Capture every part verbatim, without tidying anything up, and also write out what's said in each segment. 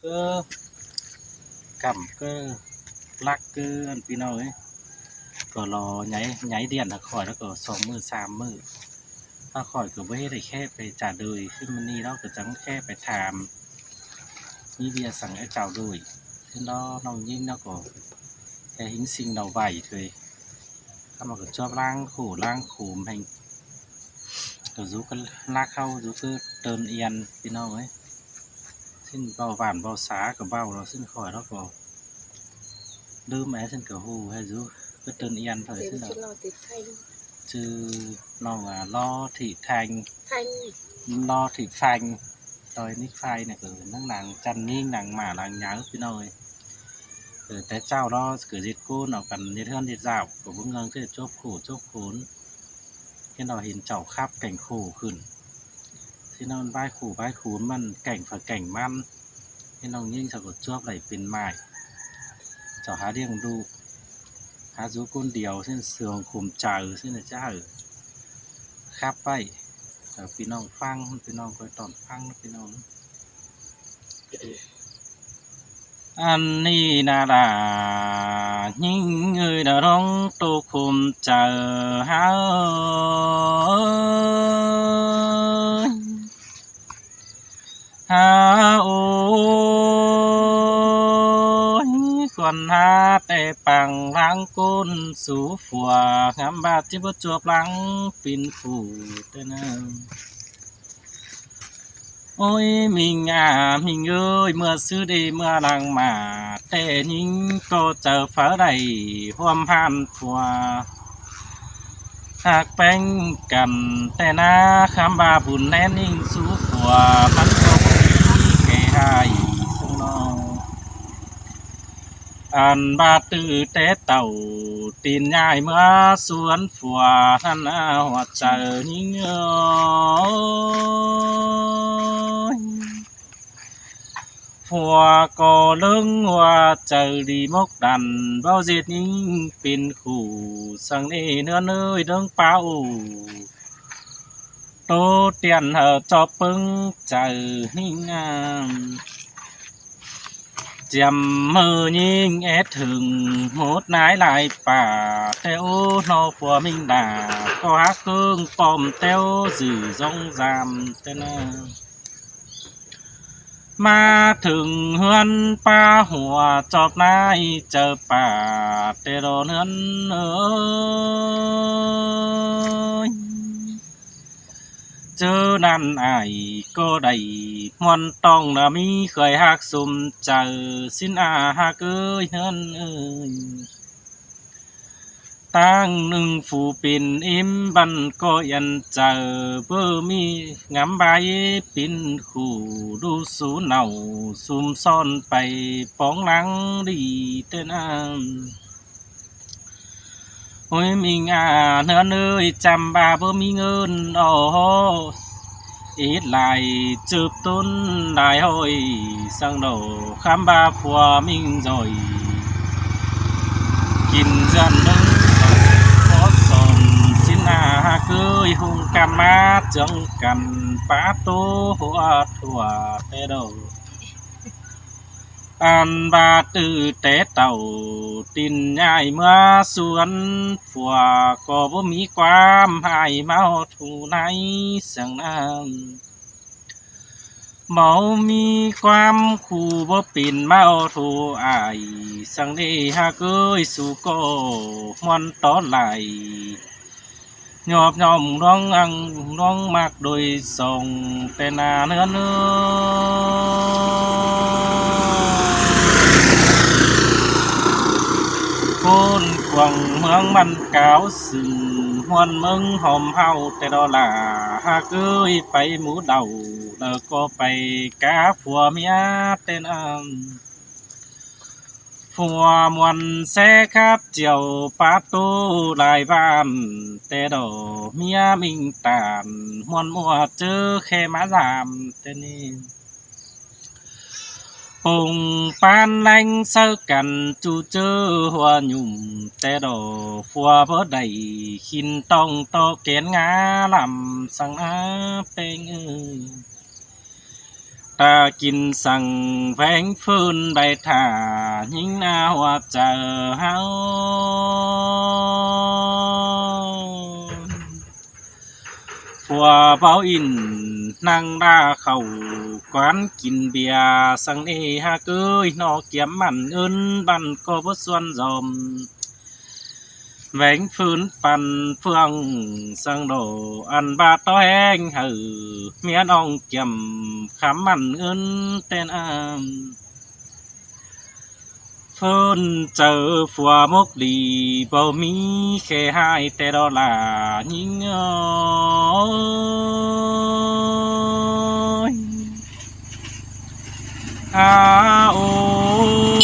ꞌCọ cắm ꞌcọ lắc ꞌcọ ꞌpi ꞌnọng ới. ꞌCọ lo nháy, nháy điện hảư khỏi ꞌnọ ꞌcọ song ꞌmự sam ꞌmự. ꞌHáu khỏi ꞌcọ báu ꞌhế đảy khék pay trả lời, ꞌsịn ꞌmự ꞌnị ꞌnọ ꞌcọ chắng khék pay tham. ꞌMí ꞌviạk săng é trao đổi. ꞌSịn ꞌnọ ꞌnọng ꞌnhính ꞌnọ ꞌcọ khék hính ꞌsịn đaư vảy thôi. ꞌCắm ꞌcọ chuốp ꞌláng khổ ꞌláng khổ ꞌmá hên. ꞌCọ dú ꞌcọ lắc ꞌháu dú ꞌcọ tơn yên ꞌpi ꞌnọng ới. ꞌSịn ꞌvạu ꞌvản ꞌvạu sá ꞌcọ ꞌvạu lo ꞌsịn khỏi ꞌnọ ꞌcọ ꞌlứm é ꞌsịn ꞌcọ ꞌhụ ꞌhứ dú ꞌcọ tơn yên thôi ꞌsịn ꞌnọ. ꞌChư ꞌnọng ꞌlo Thị Thanh, ꞌlo Thị Phanh. ꞌToi ꞌnị ꞌphai ꞌnị ꞌcọ ꞌnăng ꞌnặn chăn ꞌnhính ꞌnặn ꞌmá ꞌnặn nháư ꞌpi ꞌnọng ới. Té ꞌchạu ꞌlo ꞌcọ ꞌdệt ꞌcốn au căn ꞌdệt ꞌhướn ꞌdệt dáo ꞌcọ báu ꞌngớng ꞌcọ chuốp khổ chuốp khốn. ꞌHến ꞌnọ hên chảu khắp kẻng khổ khửn. ꞌSịn ꞌnọ ꞌvái khổ ꞌvái khốn ꞌmắn kẻng phaư kẻng ꞌmắn. ꞌHến ꞌnọng ꞌnhính sau ꞌcọ chuốp đảy pên ꞌmại. Chảu hák ꞌliệng ꞌlụk, hák dú ꞌcốn điêu ꞌsịn sương khôm chaư ꞌsịn ꞌnị ꞌchá hảư khắp ꞌvạy. ꞌPi ꞌnọng ꞌphắng, ꞌpi ꞌnọng ꞌcoi tỏn ꞌphắng ꞌpi ꞌnọng. Ăn ꞌnị ꞌna đa ꞌnhính ơi đa ꞌlống tô khôm chaư hák ơi. Hák ơi, khuôn hák té păng ꞌláng ꞌcốn sú phua, ngắm ꞌva ꞌchí báu chuốp ꞌláng pên phủ té ꞌnớ. Ôi ꞌminh à ꞌminh ơi, ꞌmưa ꞌsứ đé ꞌmưa ꞌláng ꞌmá, té ꞌnhính ꞌcọ chaư pháư đảy ꞌhuôm ꞌhan phua. Hák ꞌpéng căn té ꞌná, khắm ꞌva bun ꞌnén ꞌnhính sú phua, ꞌmắn ꞌcọ ꞌmí kẻ ꞌhại sương ꞌnọng. Ăn ꞌva ꞌtứ té tảu tin ꞌnhại ꞌmưa suốn phua, ꞌnặn ꞌna ꞌhọt chaư ꞌnhính ơi. Phua ꞌcọ ꞌlớng ꞌhua chaư đi mốc đăn, báu ꞌdệt ꞌnhính pên khủ, săng ꞌnị ꞌnướn ơi ꞌlớng páo ổ. Tô tiên hảư ꞌchọ ꞌpứng chaư ꞌnhính ăn. Chiêm ꞌmự ꞌnhính é thửng mốt nái lai pả, té ú ꞌno phua ꞌminh đả, ꞌcọ hák ꞌcương pom téo dử dóng dam té ꞌna. ꞌMá thửng ꞌhướn pá hua chóp nái chaư pả, té đo ꞌhướn ơi. ꞌChớ ꞌnặn ải ꞌcọ đảy ꞌmuôn ꞌtong ꞌna ꞌmí khơi hák sôm chaư, ꞌsịn a hák ơi ꞌhướn ơi. ꞌTáng ꞌnưng phủ pên ím băn ꞌcọ yên chaư, báu ꞌmí ngắm bái pên khủ, đu sú nảu sum son pay póng lắng đi té ꞌna. Ôi ꞌminh a ꞌnướn ơi, chăm ꞌva báu ꞌmí ꞌngớn ꞌo hô. Ít lai chớp tốn lai ꞌhọi, săng đỏ khắm ꞌva phua ꞌminh dỏi. Kin dơn ꞌnưng ꞌhọt son, ꞌsịn a hák ơi hung căm mát chướng căn pá tô hua thua té đỏ. Ăn ꞌva ꞌtứ té tảu tin ꞌnhại ꞌmưa suốn phua, ꞌcọ báu ꞌmí ꞌquám ꞌhại ꞌmá ꞌhọt ꞌhụ nái săng ꞌnặn. Báu ꞌmí ꞌquám khủ báu pên ꞌmá ꞌhọt ꞌhụ ải, săng đé hák ơi sú ꞌcọ ꞌmuôn tó lai. Nhọp nhọm ꞌluống ăn ꞌluống ꞌmặc đôi song té ꞌna ꞌnướn ơi. ꞌCốn cuông ꞌmướng ꞌmắn cáo sưng, ꞌmuôn ꞌmướng hom ꞌháu té đo lả, hák ơi pay mú đảu, lỏ ꞌcọ pay cá phua ꞌmía té ꞌna. Phua ꞌmuôn ꞌsé khắp chiêu pá tô lai ꞌván, té đỏ ꞌmía ꞌminh tản ꞌmuôn ꞌmua ꞌchớ khe ꞌmá dam té ꞌnị. Pông pán ꞌlẹng sáư căn ꞌchu ꞌchớ hua nhủm, té đỏ phua báu đảy khỉn tong tó kén ngá lăm săng ꞌna ꞌpéng ơi. ta kin săng vén phưn bai thả ꞌnhính ꞌná ꞌhua chaư ꞌháu. Phua báu ꞌnhính ꞌnăng đa khảu quán kin bia săng ꞌnị ꞌhặc ới, ꞌnọ kiêm mẳn ứn băn ꞌcọ báu suôn dom. Vén phưn păn phương săng đổ ăn ꞌva tó ꞌhéng hảư ꞌmía ꞌnọng kiêm khắm mẳn ứn ꞌtến ꞌnặn. Phưn chaư phua mốc đi báu ꞌmí khe ꞌhại ꞌtẹ đó lả ꞌnhính ơi. A ô.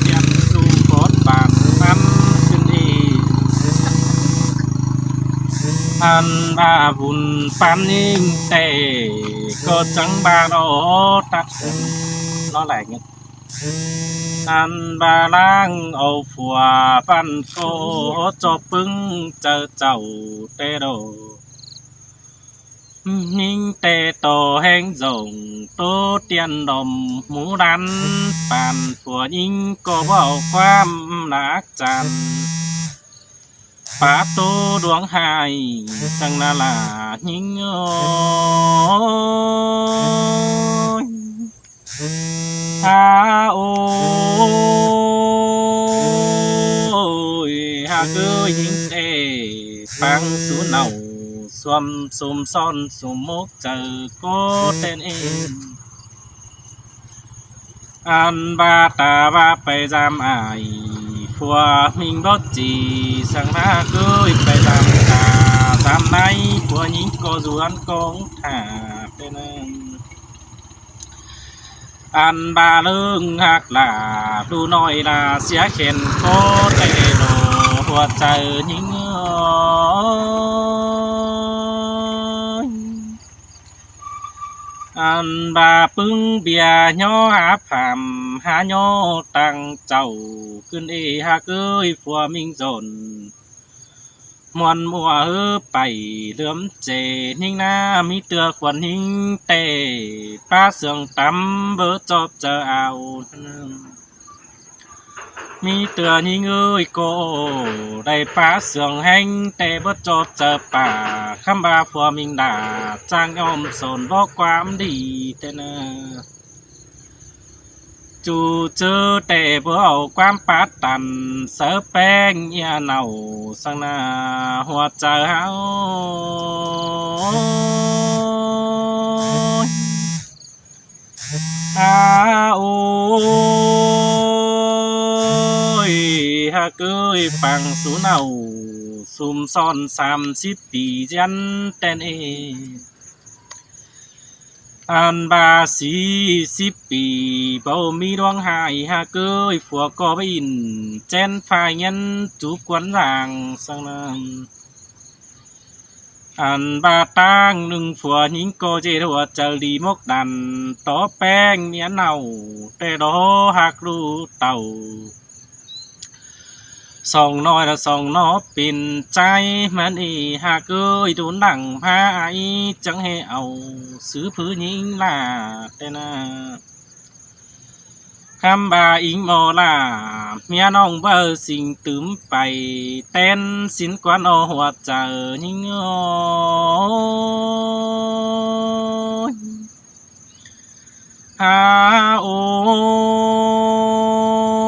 Tiêm su cốt bạc bắn xưng đi. Ăn ba bùn pán inh tệ, có trắng ba nó tắt nó lại nhất. Ăn ba lang âu phua păn cô cho pứng chơ chầu tê đồ. ꞌNhính tê tô ꞌhéng dòng tô tiên đom mú đắn pàn phua ꞌnhính ꞌcọ báu ꞌquám nák chăn. Pá tô đuống ꞌhại săng ꞌná lả ꞌnhính ơi. A ô. Ôi, ꞌhặc ới ꞌnhính tê păng sú nảu xuôm xôm son xôm mốc chaư ꞌcọ ꞌtến ên. Ăn ba ta ꞌva pay dăm ải phua ꞌmính bót ꞌchí săng ꞌhặc ới, pay dăm ta dăm ꞌnái phua ꞌnhính ꞌcọ dú ăn cóng thả ꞌtến ên. Ăn ba ꞌlớng ꞌhặc lả ꞌlụk ꞌnọi lả sia khen ꞌcọ ꞌtẹ lả ꞌhua chaư ꞌnhính ơi. Ăn ba pứng bia ꞌnhó hả pham hả ꞌnhó tăng chảu ꞌcứn ê ꞌhặc ới, phua ꞌmính dọn muôn ꞌmua ꞌhứ pảy ꞌlưôm chê ꞌnhính ꞌná ꞌmí ꞌtưa khuôn ꞌnhính tê pá sương tắm báu ꞌchọp chaư ao. ꞌMí ꞌtưa ꞌnhính ơi ꞌcọ đảy pá sương ꞌhéng tê báu ꞌchọp chaư pả, khắm ba phua ꞌmính đả chang ꞌnhóm son bók ꞌquám đi ꞌtến ꞌnặn. Chu ꞌchớ tê báu au ꞌquám pá tăn sáư ꞌpéng ꞌnhá nảu săng ꞌná ꞌhua chaư ꞌháu. A ô. Ôi, ꞌhặc ới păng sú nảu sum son sam síp pi ꞌdán ꞌtến ê. Ăn ba sí síp pi báu ꞌmí ꞌluống ꞌhại ꞌhặc ới, phua ꞌcọ báu ꞌnhính chén phai ngén chú quan dàng săng ꞌnặn. Ăn ba ꞌtáng ꞌnưng phua ꞌnhính ꞌcọ ꞌdệt ꞌhua chaư đi mốc đăn tó ꞌpéng ꞌmía nảu ꞌtẹ đó ꞌhặc ꞌlụk tảu. Song ꞌnọi ꞌlạ song ꞌnọ pên ꞌchái ꞌmắn ê ꞌhặc ới, đun lăng ꞌmá ai chắng ꞌhế au sư phư ꞌnhính lả ꞌtến ꞌnặn. Khắm ba ính ꞌmo lả ꞌmía ꞌnọng báu sính tứm pay tén sính quan au ꞌhua chaư ꞌnhính ơi. A ô.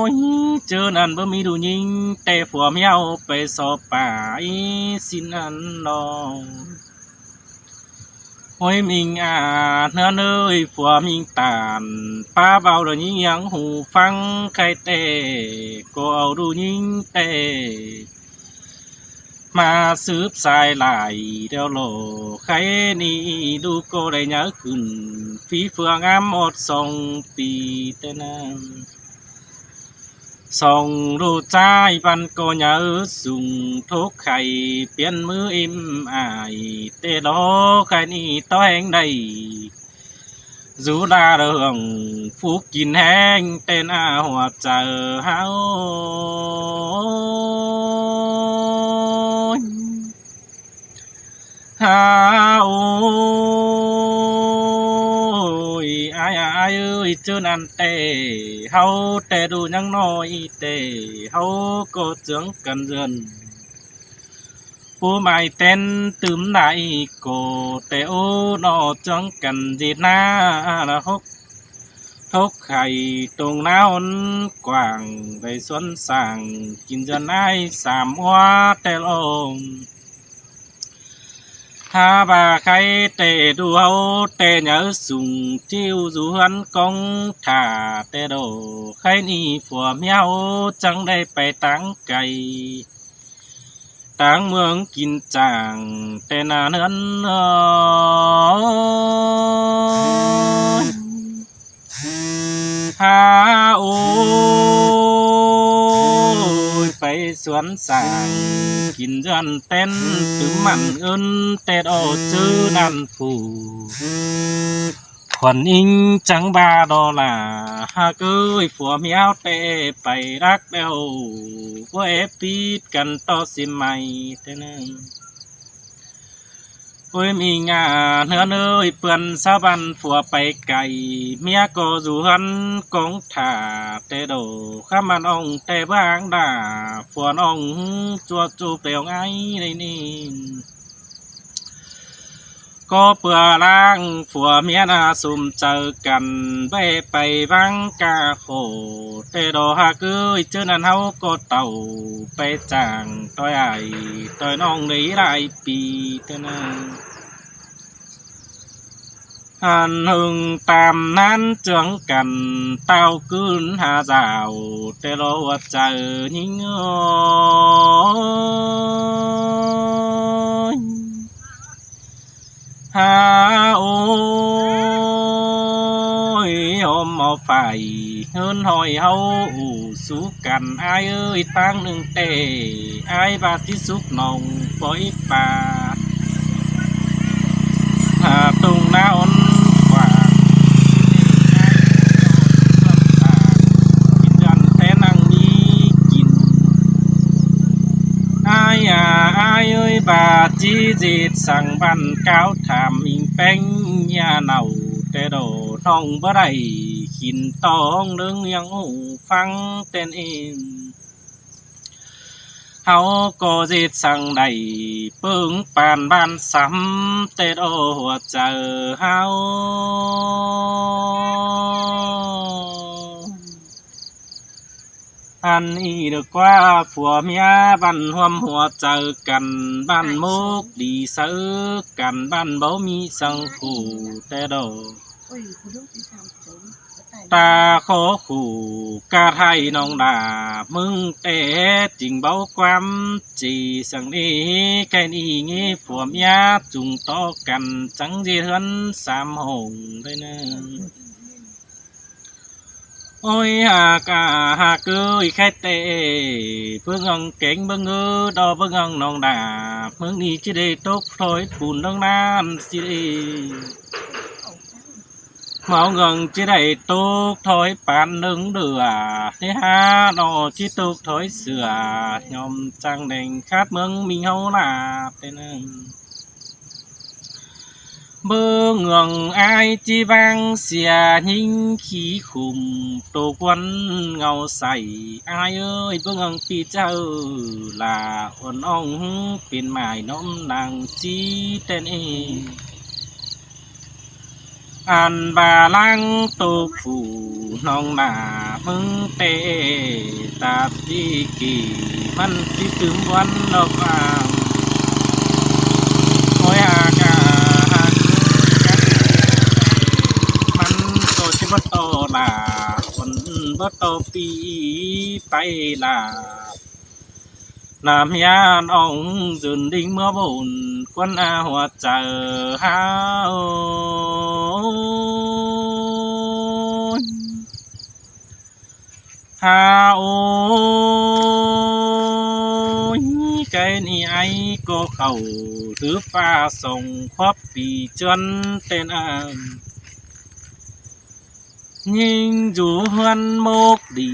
Ôi, ꞌchớ ꞌnặn báu ꞌmí đu ꞌnhính tê phua ꞌmí au pay so pả í sính ăn lo. Ôi ꞌmính a, ꞌnớ ꞌnới phua ꞌmính tản pá báu lo ꞌnhính ꞌnhắng hủ phắng khay tê ꞌcọ au đu ꞌnhính tê ꞌmá sứp sai lai điêu lo khay ꞌnị đu ꞌcọ đảy nháư khửn phí phưa ngắm ꞌmọt song pi ꞌtến ꞌnặn. Song ꞌlụk ꞌchái ꞌvắn ꞌcọ nháư sung thốc khay piến ꞌmứ ꞌếm ải tê lo khay ꞌnị tó ꞌhéng đảy dú đa ꞌlươn phú kin ꞌhéng ꞌtến a ꞌhua chaư ꞌháu. Ha ôi, ải ải ơi, ꞌchớ ꞌnặn ꞌtẹ ꞌháu ꞌtẹ ꞌdu ꞌnhắng ꞌnọi ꞌtẹ ꞌháu ꞌcọ ꞌchương căn ꞌdượn. Pú mai ꞌtến tứm nả ꞌcọ ꞌtẹ ꞌnọ ꞌchương căn ꞌdệt ꞌná ꞌnạ hốc thốc khay tông ꞌná ón quảng đảy suốn sảng kin ꞌdượn ải sam ꞌhua ꞌtẹ ꞌlống. Ha ꞌva khay ꞌtẹ ꞌdu ꞌháu ꞌtẹ nháư sung ꞌchịu dú ꞌhướn cóng thả ꞌtẹ đổ khay ꞌnị phua ꞌmía ꞌháu chắng đảy pay táng cay táng ꞌmướng kin chảng ꞌtẹ ꞌnặn ꞌnớ. Ha ôi, pay suốn sảng kin ꞌdượn ꞌtến tứm mẳn ứn ꞌtẹ ꞌnọ ꞌchớ ꞌnặn phủ khuôn ꞌnhính chắng ꞌva ꞌnọ ꞌnạ. Ha ꞌcới phua ꞌmía ꞌháu ꞌtẹ pay đắc đeo ꞌcọ é pít căn ꞌto sim mai ꞌtẹ ꞌnớ. Ôi ꞌmí ꞌnhá ꞌnớ ꞌnới ꞌpươn sáư ꞌvắn phua pay cay ꞌmía ꞌcọ dú ꞌhướn cóng thả ꞌtẹ đổ khắp ꞌmắn ong ꞌtẹ báng đả phua ꞌnọng ꞌchua ꞌchu pay ong ải đảy ꞌnị. ꞌCọ ꞌpưa ꞌláng phua ꞌmía ꞌnạ sum chaư căn báu pay ꞌváng ca khổ ꞌtẹ đổ ha ꞌcới ꞌchớ ꞌnặn ꞌháu ꞌcọ tảu pay chảng ꞌtoi ải ꞌtoi ꞌnọng đảy lai pi ꞌtẹ ꞌnớ. Hăn ꞌhưng tam ꞌnán ꞌchương căn táo ꞌcứn ha dảo ꞌtẹ ꞌlọ ꞌhua chaư ꞌnhính ơi. Ha ôi, ôm au phải ꞌhướn ꞌhọi ꞌháu ủ sú căn ải ơi, táng ꞌnưng ꞌtẹ ải ꞌva ꞌchí súp nong poi pa. Ha tông ꞌná ón quảng kin ꞌdượn ꞌtẹ ꞌnặn ꞌmí kin. Ải à ải ơi, ꞌva ꞌchí ꞌdệt săng ꞌvắn cáo tham ꞌmính ꞌpéng ꞌnhá nảu ꞌtẹ đổ ꞌnọng báu đảy kin tong ꞌnưng ꞌnhắng ꞌhụ ꞌphắng ꞌtến ên. ꞌHáu ꞌcọ ꞌdệt săng đảy ꞌpứng păn ꞌvắn sắm ꞌtẹ ꞌlọ ꞌhua chaư ꞌháu. Ăn ꞌnị được ꞌquá phua ꞌmía ꞌvắn ꞌhuôm ꞌhua chaư căn ꞌvắn mốc đi sáư căn ꞌvắn báu ꞌmí săng khủ ꞌtẹ đổ. Ta khó khủ ꞌcạ ꞌhại ꞌnọng đả ꞌmứng ꞌtẹ chính báu ꞌquám ꞌchí săng ꞌnị. Khen ꞌnị ꞌnghế phua ꞌmía chung tó căn chắng ꞌdệt ꞌhướn sam hông đảy ꞌnớ. Ôi ha ꞌcạ ha ꞌcới khay ꞌtẹ, bớng ꞌnọng kéng bớng ư, đo bớng ꞌnọng ꞌnọng đả ꞌmứng ꞌnị ꞌchí đảy tốc thói pun ꞌlống ꞌnặn ꞌchí đảy. Máu ꞌnọng ꞌchí đảy tốc thói păn ꞌlống đưa, ꞌtẹ ha ꞌnọ ꞌchí tốc thói sửa, ꞌnhóm chắng đeng khát ꞌmướng ꞌmính ꞌháu ꞌnạ ꞌtẹ ꞌnớ. Bớng ꞌnọng ải ꞌchí ꞌváng sia ꞌnhính khí khủm tô ꞌquán ngau sảy. Ải ơi, bớng ꞌnọng pi chaư lả ôn ong pên mải ꞌnọm ꞌnăng ꞌchí ꞌtến ên. Ăn ꞌva ꞌláng tô phủ ꞌnọng đả ꞌmứng ꞌtẹ, ta ti kỉ ꞌmắn ꞌchí tứm ꞌvắn ꞌlọk ꞌváng. Ôi ha ꞌcạ ha ꞌcạ, ꞌmắn ꞌcọ ꞌchí báu tó lả, ôn báu tó pi pay lả. Nả ꞌmía ꞌnọng dưn đinh ꞌmứa bôn ꞌquán ꞌnạ ꞌhua chaư ha ôi. Ha ôi, khay ꞌnị ải ꞌcọ khảu thứ pha song khóp pi ꞌchướn ꞌtến ꞌnặn. ꞌNhính dú ꞌhướn mốc đi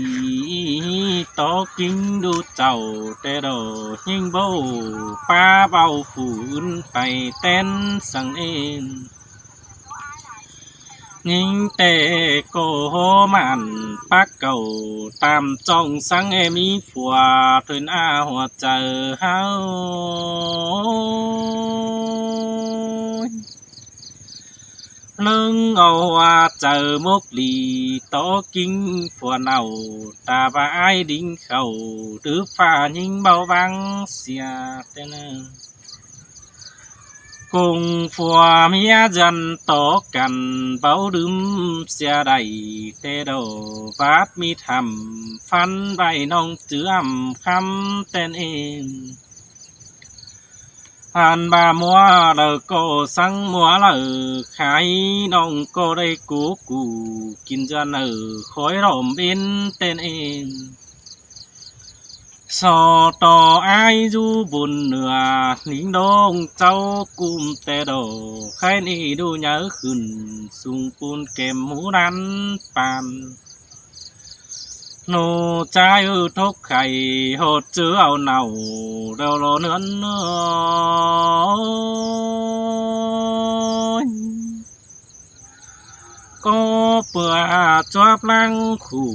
tó ꞌkính đu chảu ꞌtẹ đỏ, ꞌnhính báu ꞌpá báu phủ ứn pay ꞌtén săng ên. ꞌNhính ꞌtẹ ꞌcọ hó mẳn pác cảu tam ꞌchọng săng ê ꞌmí phua thuê ꞌna hua chaư ꞌháu. ꞌLớng au hua chaư mốc đi tó ꞌkính phua nảu, ta ꞌva ải đin khảu đứp ꞌphạ ꞌnhính báu ꞌváng sia ꞌtẹ ꞌnớ. Công phua ꞌmía ꞌdọn tó căn báu đứm sia đảy ꞌtẹ đỏ, bát ꞌmí thăm phắn ꞌvạy ꞌnọng chứ ꞌmá khắm ꞌtẹn ên. Ăn ꞌva ꞌmúa đaư ꞌcọ săng ꞌmúa đaư, khai ꞌnọng ꞌcọ đảy cú củ kin ꞌdọn đaư khói lỏm ên ꞌtẹn ên. So tó ải dú bun nưa ꞌnhính đong chảu ꞌcum ꞌtẹ đỏ, khai ꞌnị đu nháư khửn sung pun kêm hú đan pan. ꞌNô ꞌchái ư, tốc khảy ꞌhọt ꞌchớ au nảu đeo lo ꞌnươn ơi. Có ꞌpưa chuốp ꞌláng khủ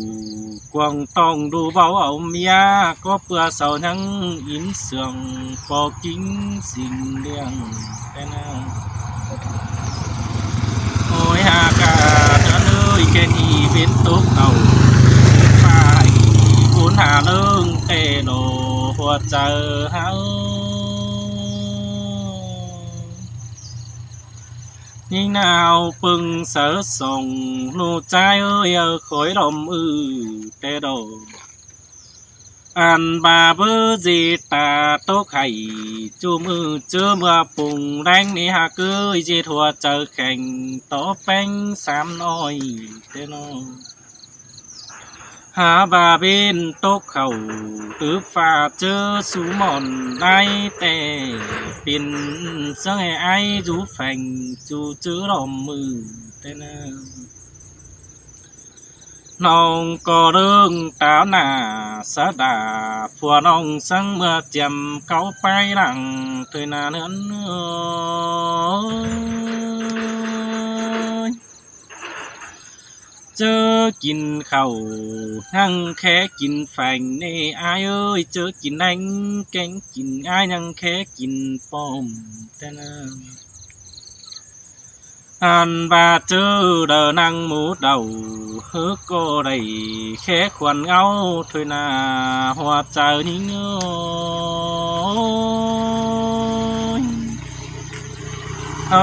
cuông tỏng đu báu au ꞌmía, có ꞌpưa sau ꞌnhắng ín sương ꞌpo ꞌkính sing ꞌliệng ꞌtẹ ꞌnớ. Ôi ha ca ꞌnớ ơi, ken ꞌnị bến tốc khảu, ꞌpá ꞌnị bún ha ꞌlớng ꞌtẹ đỏ hua chaư ꞌháu. ꞌNhính ꞌnạu ꞌpơng sáư song, ꞌnụ ꞌchái ơi, ơ khói lỏm ư ꞌtẹ đỏ. Ăn ꞌva báu ꞌdệt ta tốc khảy, ꞌchum ư ꞌchớ ꞌmưa pung ꞌlẹng ꞌnị ha ꞌcứ ꞌdệt hua chaư kheng tó ꞌpéng sam ꞌnọi ꞌtẹ ꞌnớ. Ha ꞌva bến tốc khảu tứp ꞌphạ ꞌchớ sú mỏn ꞌnái ꞌtẹ, pên ꞌsướng ê ải dú pheng ꞌchu ꞌchớ lỏm ư ꞌtẹ ꞌnớ. ꞌNọng ꞌcọ ꞌlớng táo nả sá đả, phua ꞌnọng săng ꞌmưa chiêm cáu pái lăng thuê ꞌna ꞌnươn ơi. ꞌChớ kin khảu ꞌnhắng khé kin pheng ꞌnị ải ơi, ꞌchớ kin ꞌlẹng kéng kin ải ꞌnhắng khé kin pom ꞌtẹ ꞌnớ. Ăn ꞌva ꞌchớ đaư ꞌnăng mú đaư, hớ ꞌcọ đảy khé khuôn ꞌngáu thuê ꞌna hua chaư ꞌnhính ơi. Ơ,